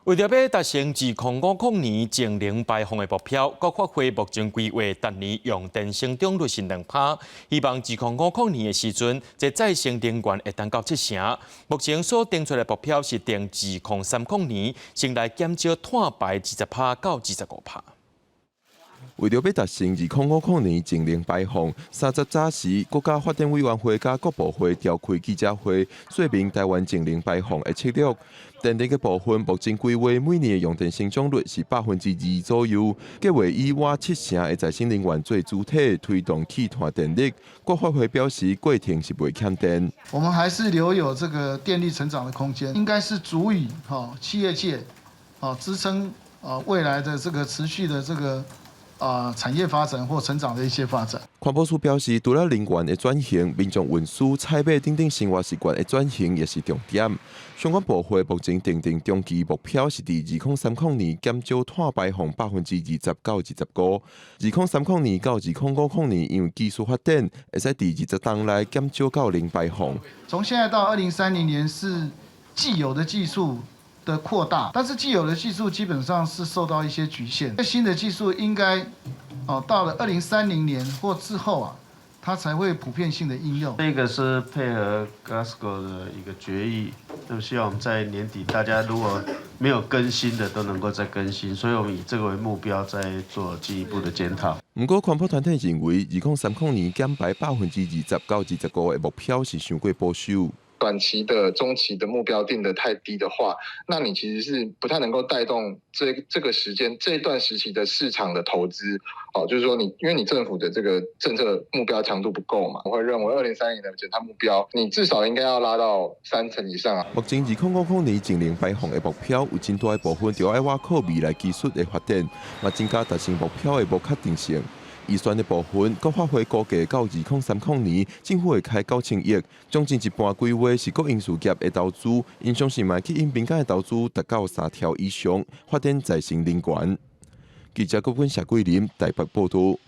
為著欲達成2050年淨零排放的目標，國發會目前規劃逐年用電成長率是2%，希望2050年的時陣，這再生能源會當到七成。目前所定出來的目標是定2030年，先來減少碳排20%到25%。為著欲達成2050年淨零排放，30早時，國家發展委員會佮國部會召開記者會，說明臺灣淨零排放的策略。電力的部分，目前規劃每年的用電成長率是2%左右，計劃以倚七成的再生能源做主體，推動去碳電力。國發會表示，過程是袂欠電。我們還是留有這個電力成長的空間，應該是足以企業界支撐未來的這個持續的這個產業發展或成長的一些發展。環保署表示，除了能源的轉型，民眾運輸、採買等等生活習慣的轉型也是重點。相關部會目前訂定中期目標是佇2030年減少碳排放20%到25%。2030年到2050年，因為技術發展，會使佇20冬內減少到零排放。從現在到2030年是既有的技術的擴大，但是既有的技術基本上是受到一些局限。新的技術應該到了2030年或之後啊，它才會普遍性的應用。這個是配合 Glasgow 的一個決議，那麼希望我們在年底大家如果沒有更新的都能夠再更新，所以我們以這個為目標，再做進一步的檢討。毋過，環保團體認為，2030年減排20%到25%的目標是傷過保守。短期的、中期的目標定得太低的話，那你其實是不太能夠帶動這個時間這段時期的市場的投資。哦，就是說你因為你政府的這個政策目標強度不夠嘛，我會認為2030的減碳目標，你至少應該要拉到三成以上啊。目前2050年淨零排放的目標有真大一部分就愛倚靠未來技術的發展，嘛增加達成目標的無確定性。預算的部分，國發會估計到2030年，政府會開9000億，將近一半規劃是國營事業的投資，𪜶相信會吸引民間的投資達到3兆以上，發展再生能源。記者郭芬謝桂林台北報道。